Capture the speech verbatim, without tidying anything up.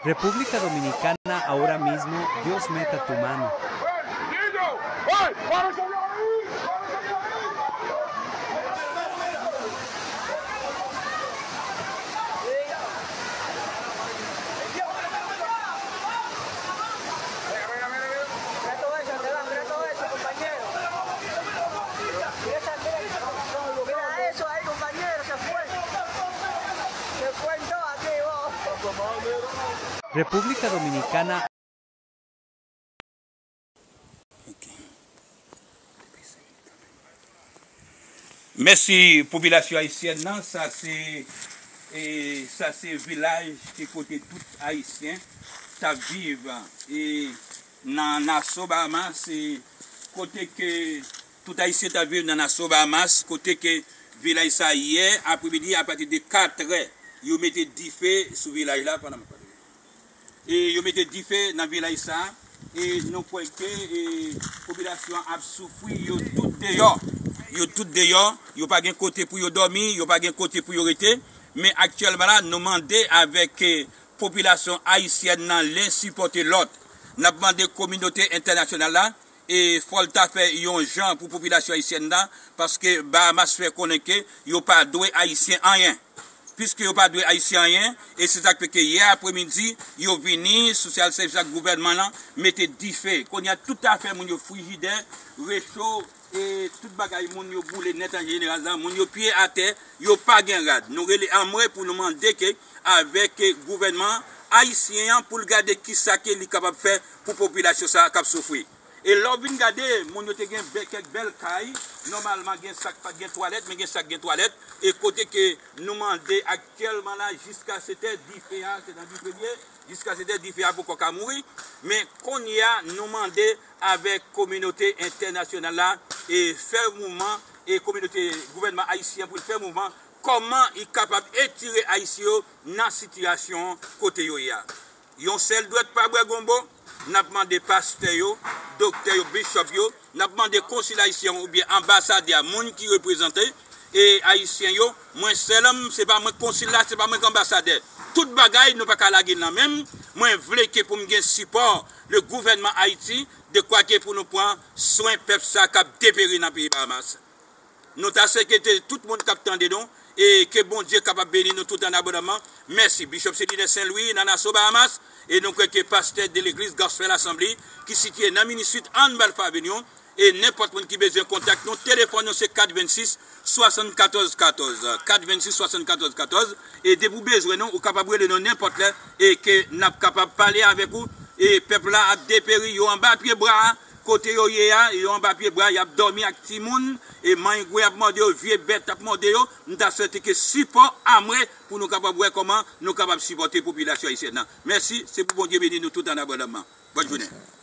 República Dominicana, ahora mismo, Dios meta tu mano. República Dominicana. Mèsi popilasyon ayisyèn nan. Sa se e, sa se vilaj ki kote tout ayisyen t ap viv e, nan Nassau Bahamas, e, kote ke tout ayisyen t ap viv nan Nassau Bahamas, kote ke vilaj sa yè apremidi apati de katrè yo mete dife sou vilaj la pandan e yo mete dife nan vilaj sa a, e nou kwè ke e, popilasyon an ap soufri, yo tout deyò. Yo tout deyò, yo pa gen kote pou yo dòmi, yo pa gen kote pou yo rete. Men aktyèlman la, nou mande avèk e, popilasyon ayisyèn nan len sipòte lòt. N ap mande kominote entènasyonal la e fò l ta fè yon jan pou popilasyon ayisyèn nan, paske Bahamas fè konnen ke yo pa dwe ayisyen anyen. Piske yo pa dwe ayisyen anyen, e se sa k fè ke yè apremidi yo vini, sosyal sèvis ak gouvènman lan mete dife. Kounye a tout afè moun yo, frijidè, recho, e tout bagay moun yo boule nèt an jeneral la, moun yo pye atè, yo pa gen rad. Nou rele anmwe pou nou mande ke avèk gouvènman ayisyen an pou l gade kisa ke li kapab fè pou popilasyon sa a k ap soufri. E lè w vin gade, moun yo te gen bè, kèk bèl kay, nòmalman gen sa k pa t gen twalèt, men gen sa k gen twalèt, e kote ke nou mande aktyèlman la, jiska sèt è, dife a, se nan dife l ye, jiska sèt è, dife a poko ka mouri, men kounye a, nou mande avèk kominote entènasyonal la, e fè mouvman, e kominote, gouvènman ayisyen pou l fè mouvman, kòman li kapab etire ayisyen yo nan sitiyasyon kote yo ye a. Yon sèl dwèt pa bwè gonbo, n ap mande pastè yo, doktè yo, bishop yo, n ap mande konsil ayisyen oubyen anbasadè a, moun ki reprezante e ayisyen yo, mwen sèl, se pa mwen konsil la, se pa mwen k anbasadè. Tout bagay nou pa ka lage l nan men m. Mwen vle ke pou m gen sipò le gouvènman Ayiti, de kwa ke pou nou pran swen pèp sa k ap deperi nan peyi Bahamas. Nou ta swete tout moun k ap tande nou e ke Bondye kapab beni nou tout an abondaman. Mèsi. Bishop se lidè Sen Lwi nan Nassau Bahamas e nou kwè ke pastè de legliz Gospel Assembly ki sitiye nan Minute Street ann Balfour Avenue e nenpòt moun ki bezwen kontak nou, telefòn nou se kat vennsis swasannkatòz katòz, kat vennsis swasannkatòz katòz, e depi w bezwen nou, ou kapab rele nou nenpòt lè e ke n ap kapab pale avèk ou. E pèp la ap deperi, yo anba pye bwa a, kote yo ye a, yo anba pye bwa, y ap dòmi ak timoun, e mangwen ap mòde yo, vye bèt ap mòde yo. M ta swete ke sipò anmwe pou nou kapab wè kòman nou kapab sipòte popilasyon ayisyèn nan. Mèsi, se pou Bondye beni nou tout an abondaman. Bòn jounen.